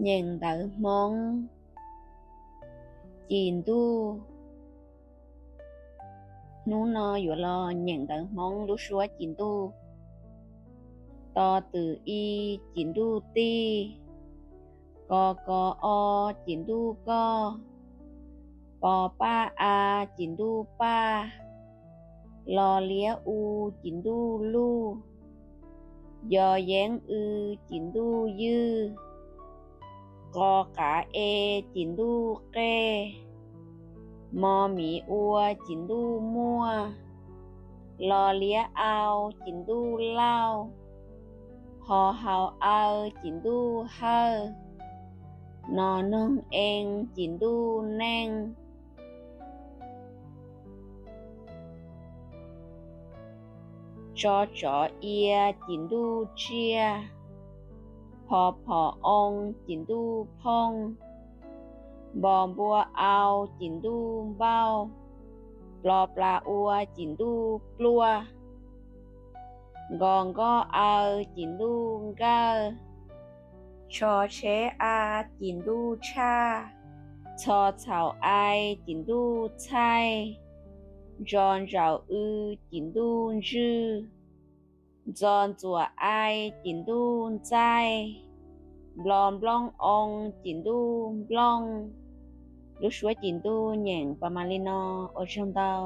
Nyeem ntawv Hmoob, Cim Ntuj. Hnub no yuav los nyeem ntawv Hmoob lub suab Cim Ntuj. To twm i, Cim Ntuj tij. Ko ko o, Cim Ntuj koj. Po paj a, Cim Ntuj paj. Lo liab u, Cim Ntuj luj. Yos yeeb w, Cim Ntuj ywj. Qos qav e, Cim Ntuj qej. Mos mis ua, Cim Ntuj muaj. Los liab au, Cim Ntuj lauj. Hos haus aw, Cim Ntuj hawj. Nos noog ee, Cim Ntuj neej. Tso tsov ia, Cim Ntuj tsiaj. Phos phom oo, Cim Ntuj phooj. Npos npua au, Cim Ntuj npauj. Plos plas ua, Cim Ntuj pluaj. Nkos nkoj aw, Cim Ntuj nkawj. Tsho tsheb a, Cim Ntuj tshaj. Txho txhaum ai, Cim Ntuj txhaij. Ntso ntsaum w, Cim Ntuj ntswj. Ntxo ntxuam ai, Cim Ntuj ntxaij. Nplo nplooj oo, Cim Ntuj nplooj. Lub suab Cim Ntuj nyeem pas mas li no, ua tsaug ntau.